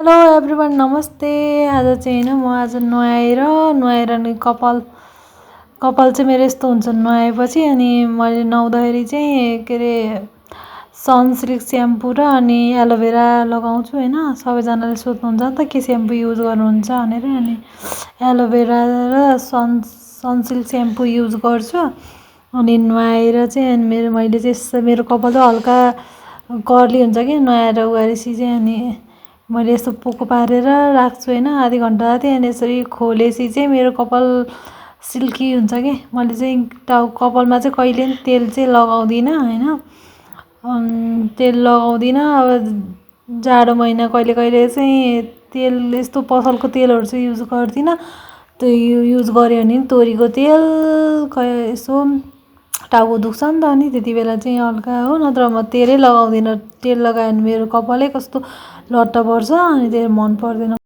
Hello everyone नमस्ते। आज चाहिँ होइन म आज नुहाएर अनि कपाल चाहिँ मेरो यस्तो हुन्छ नुहाएपछि। अनि मैले नुहाउँदाखेरि चाहिँ के अरे सनसिल्क स्याम्पू र अनि एलोभेरा लगाउँछु होइन। सबैजनाले सोध्नुहुन्छ नि त के स्याम्पू युज गर्नुहुन्छ भनेर। अनि एलोभेरा र सनसिल्क स्याम्पू युज गर्छु। अनि नुहाएर चाहिँ अनि मैले चाहिँ मेरो कपाल चाहिँ हल्का कर्ली हुन्छ कि नुहाएर उगाएपछि चाहिँ। अनि मैले यस्तो पोको पारेर राख्छु होइन आधी घन्टा चाहिँ। अनि यसरी खोलेपछि चाहिँ मेरो कपाल सिल्की हुन्छ कि। मैले चाहिँ कपालमा चाहिँ कहिले पनि तेल चाहिँ लगाउँदिनँ होइन। तेल लगाउँदिनँ। अब जाडो महिना कहिले कहिले चाहिँ तेल यस्तो पसलको तेलहरू चाहिँ युज गर्दिनँ। त्यो युज गऱ्यो भने तोरीको तेल यसो टाउको दुख्छ नि त। अनि त्यति बेला चाहिँ हल्का हो, नत्र म तेलै लगाउँदिनँ। तेल लगायो भने मेरो कपालै कस्तो लट्ट पर्छ अनि त्यो मन पर्दैन।